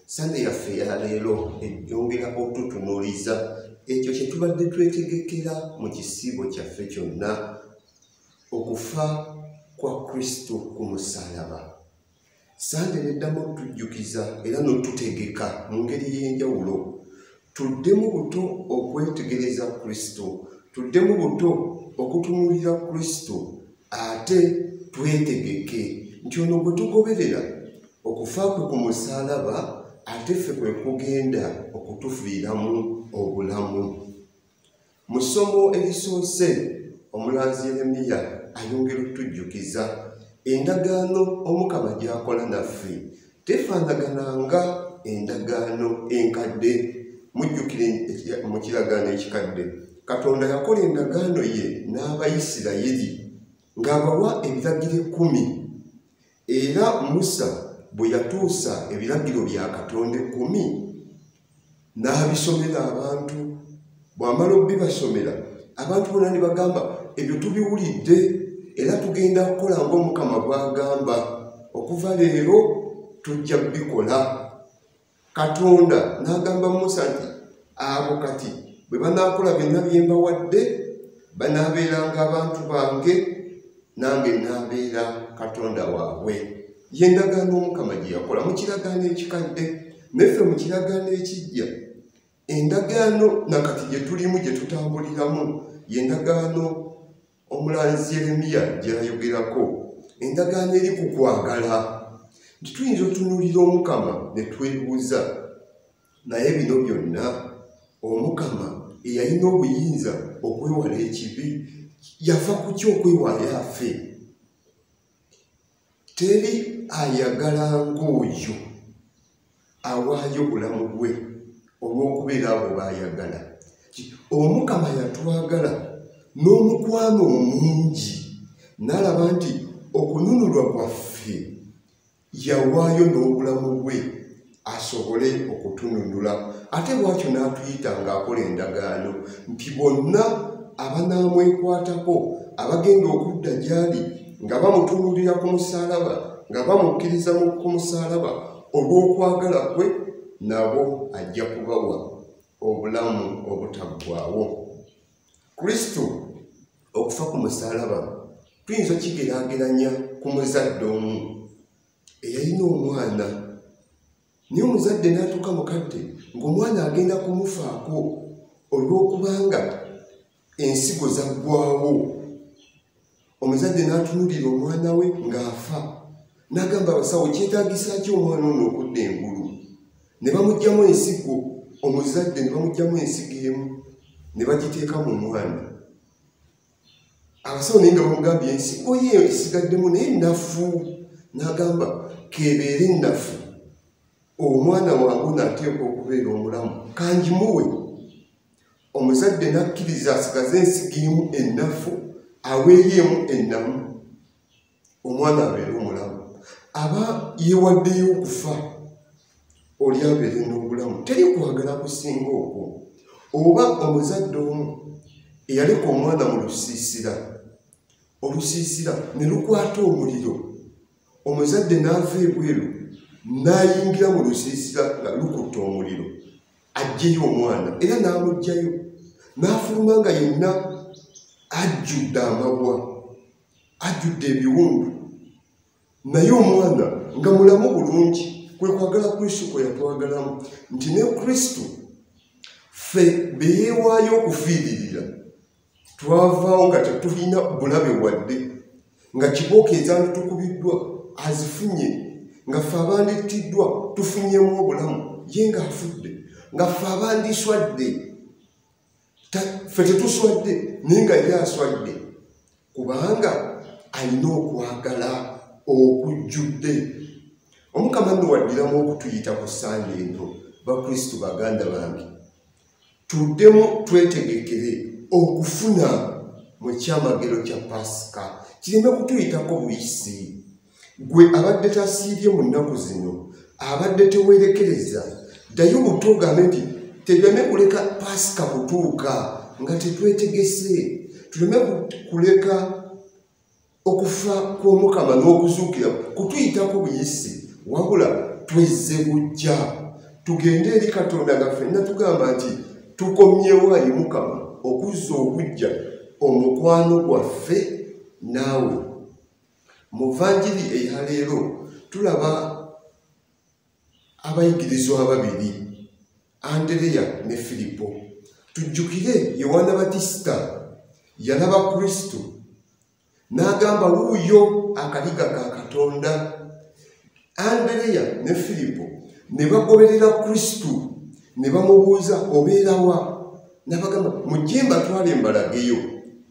Sande yaffe ya leero eyongera okututunuuliza ekyo kye tubadde twetegekera mu kisiibo kyaffe kyonna, okufa kwa Kristo ku musaalaba. Sande neddamu otujjukiza era n'otutegeka mu ngeri y'enjawulo, tuddemu buto okwetegereza Kristo, tuddemu buto okutunuulira Kristo, ate twetegeke nti ono gwe tugoberera okufa kwe ku musaalaba ate ffe kwe kugenda okutufiiramu obulamu. Mu ssomo erisoose omulanzi Yeremiya ayongera okutujjukiza endagaano Omukama gy'akola naffe tefaanagananga endagaano enkadde. Mujjukire mu kiragaano ekikadde Katonda yakola endagaano ye n'Abayisirayiri ng'abawa ebiragiro 10, era Musa bwe yatuusa ebiragiro bya Katonda 10 n'abisomera abantu. Bw'amala okubibasomera abantu bonna ne bagamba ebyo tubiwulidde era tugenda kukola ng'Omukama bw'agamba, okuva leero tujja bikola. Katonda n'agamba Musa nti abo kati bwe banaakola byonna bye mbawadde banaabeeranga abantu bange, nange naabeera Katonda waabwe. Ye ndagaano Omukama gye yakola mu kiragaano ekikadde. Naffe mu kiragaano ekiggya endagaano nakati gye tulimu gye tutambuliramu ye ndagaano omulanzi Yeremiya gy'ayogerako, endagaano eri ku kwagala. Nti tuyinza otunuulira Omukama ne twebuuza, naye bino byonna Omukama eyalina obuyinza okwewala ekibi yafa ku ki okwewaayo afe? Teri ayagala ng'oyo awaayo bulamu bwe olw'okubeera abo b'ayagala. Omukama yatwagala n'omukwano omungi, n'alaba nti okununulwa kwaffe yawaayo n'obulamu bwe asobole okutununula. Ate bw'atyo n'atuyita ng'akola endagaano nti bonna abanaamwekwatako abagenda okudda gy'ali nga bamutunuulira ku musaalaba, nga bamukkiriza ku musaalaba olw'okwagala kwe, nabo ajja kubawa obulamu obutaggwaawo. Kristo okufa ku musaalaba tuyinza okigeraageranya ku muzadde omu eyalina omwana, naye omuzadde n'atuuka mu kadde ng'omwana agenda kumufaako olw'okubanga ensigo zaggwawo. Omuzadde n'atunuulira omwana we ng'afa, n'agamba abasawo kyetaagisa ki omwana ono okudda engulu? Ne bamuggyamu ensigo, omuzadde ne bamuggyamu ensigo emu ne bagiteeka mu mwana. Abasawo naye nga bamugambye ensigo ye esigaddemu naye nnafu, n'agamba keebeere nnafu, omwana wange ono ateekwa okubeera omulamu, kangimuwe. Omuzadde n'akkiriza asigaze ensigo emu ennafu aweeyo emu ennamu, omwana abeere omulamu. Aba yeewaddeyo okufa oli abeere n'obulamu. Teri kwagala kusinga okwo. Oba omuzadde omu eyaleka omwana mu lusiisira, olusiisira ne lukwata omuliro, omuzadde n'ava ebweru n'ayingira mu lusiisira nga lukutte omuliro aggyeyo omwana, era n'amuggyayo n'afuluma nga yenna ajjudde amabwa, ajjudde ebiwundu, naye omwana nga mulamu bulungi. Kwe kwagala Kristo kwe yatwagalamu, nti ne Kristo ffe be yeewaayo okufiiririra twavaawo nga tetulina bulabe wadde, nga kibooko ezanditukubiddwa azifunye, nga ffe abandittiddwa tufunyemu obulamu, ye ng'afudde, nga ffe abandiswadde ffe tetuswadde naye nga ye aswadde, kubanga alina okwagala okujjudde. Omukama nno waddiramu okutuyita ku Sande eno, Bakristo baganda bange, tuddemu twetegekere okufuna mu kyamagero kya Pasika, kireme kutuyitako buyisi. Gwe abadde tasiibye mu nnaku zino, abadde teweerekereza, ddayo buto ogambe nti tuleme kuleka Pasika kutuuka nga tetwetegese, tuleme kuleka okufa kw'Omukama n'okuzuukira kutuyitako buyisi, wabula twezze bujja, tugende eri Katonda nga ffenna tugamba nti tukomyewo ayi Mukama okuzza obujja omukwano gwaffe naawe. Mu vanjiri eya leero tulaba abayigirizwa ababiri, Andereya ne Firipo. Tujjukire Yowaana Batisita yalaba Kristo n'agamba wuuyo akaliga ka Katonda. Andereya ne Firipo ne bagoberera Kristo ne bamubuuza obeera wa, n'abagamba mujje mbatwale mbalageyo,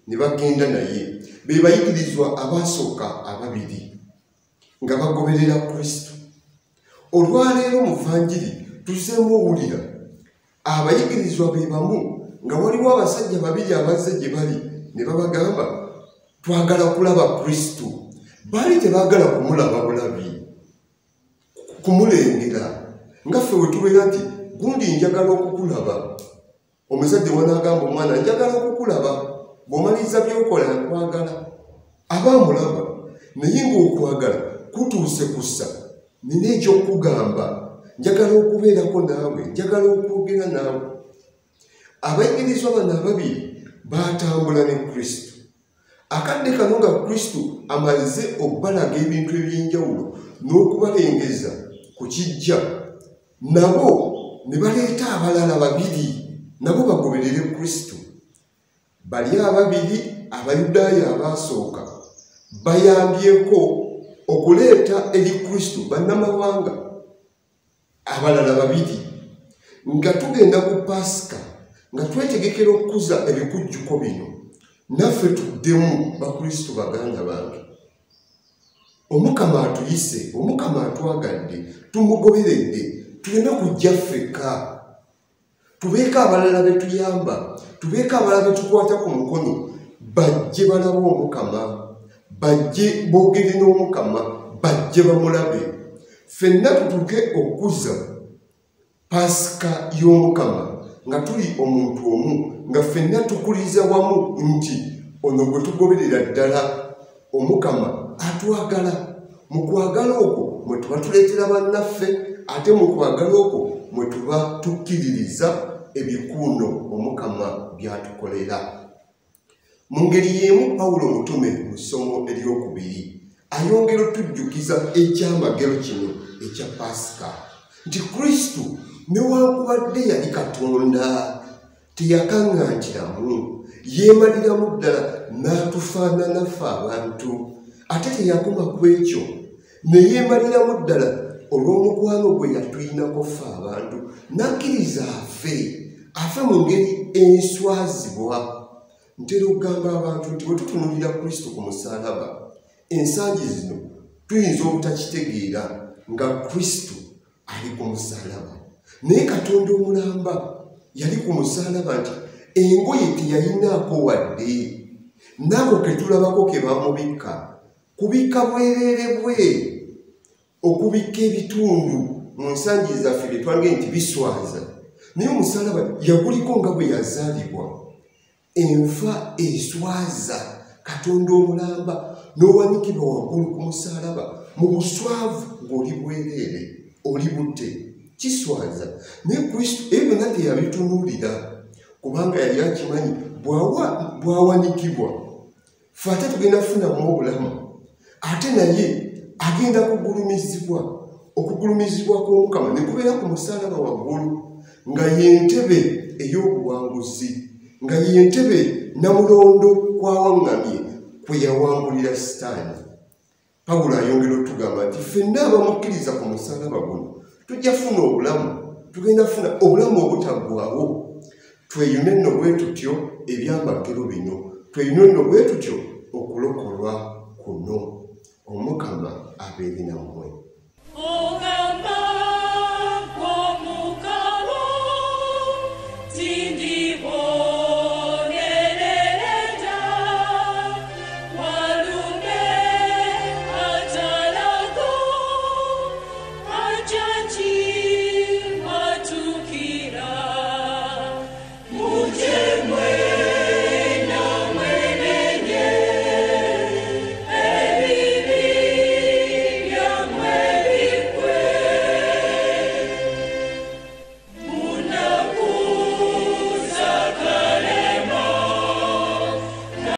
ne bagenda naye. Be bayigirizwa abasooka ababiri nga bagoberera Kristo. Olwaleero mu vanjiri tuzzeemu owulira abayigirizwa be bamu nga waliwo abasajja babiri abazze gye bali ne babagamba twagala kulaba Kristo. Baali tebaagala kumulaba bulabi, kumulengera, nga ffe we tubeera nti gundi njagala okukulaba. Omuzadde wanaagamba omwana njagala okukulaba, bw'omaliriza by'okola nkwagala, aba amulaba, naye ng'okwagala kutuuse kussa, nina eky'okugamba, njagala okubeerako naawe, njagala okwogera naawe. Abayigirizwa bano ababiri baatambula ne Kristo. Akadde kano nga Kristo amaze okubalaga ebintu eby'enjawulo n'okubalengeza ku kijja, nabo ne baleeta abalala babiri nabo bagoberere Kristo. Bali ababiri Abayudaaya abaasooka bayambyeko okuleeta eri Kristo bannamawanga abalala babiri. Nga tugenda ku Paasika, nga twetegekera okukuza ebikujjuko bino, naffe tuddemu Bakristo baganda bange. Omukama atuyise, Omukama atwagadde, tumugoberedde, tuleme kujja ffekka, tubeeko abalala be tuyamba, tubeeko abalala be tukwata ku mukono, bajje balabe Omukama, bajje boogere n'Omukama, bajje bamulabe. Ffenna tutuuke okukuza Paasika y'Omukama nga tuli omuntu omu, nga ffenna tukuliza wamu nti ono gwe tugoberera ddala Omukama atwagala. Mu kwagala okwo mwe tuba tuleetera bannaffe, ate mu kwagala okwo mwe tuba tukkiririza ebikuuno Omukama by'atukolera. Mu ngeri y'emu Pawulo Omutume mu ssomo eryokubiri ayongera otujjukiza ekyamagero kino ekya Paasika nti Kristo newankubadde yali Katonda teyakaŋŋankiramu, yeemaliramu ddala n'atufaanana ffe abantu. Ate teyakoma ku ekyo, ne yeemaliramu ddala olw'omukwano gwe yatuyinako ffe abantu, n'akkiriza afe mu ngeri enswazibwa. Ntera okugamba abantu nti bwe tutunuulira Kristo ku musaalaba ensangi zino tuyinza obutakitegeera nga Kristo ali ku musaalaba, naye Katonda omulamba yali ku musaalaba nti engoye teyayinaako wadde, naako ke tulabako ke bamubikka kubikka bwereere bwe, okubikka ebitundu mu nsangi zaffe bye twange nti biswaza, naye omusaalaba yaguliko nga bwe yazaalibwa. Enfa eswaza Katonda omulamba n'owanikibwa waggulu ku musaalaba mu buswavu ng'oli bwereere, oli butte, kiswaza. Naye Kristo ebyo byonna teyabitunuulira, kubanga yali akimanyi bw'awanikibwa ffe ate tugenda kufunamu obulamu, ate naye agenda kugulumizibwa. Okugulumizibwa kw'Omukama ne kubeera ku musaalaba waggulu, nga y'entebe ey'obuwanguzi, nga y'entebe namulondo kw'awaŋŋamye kwe yawangulira Sitaani. Pawulo ayongera otugamba nti ffenna abamukkiriza ku musaalaba guno tujja kufuna obulamu, tugenda kufuna obulamu obutaggwaawo. Tweyune nno bwe tutyo ebyamagero bino, tweyune nno bwe tutyo okulokolwa kuno. Omukama abeere nammwe.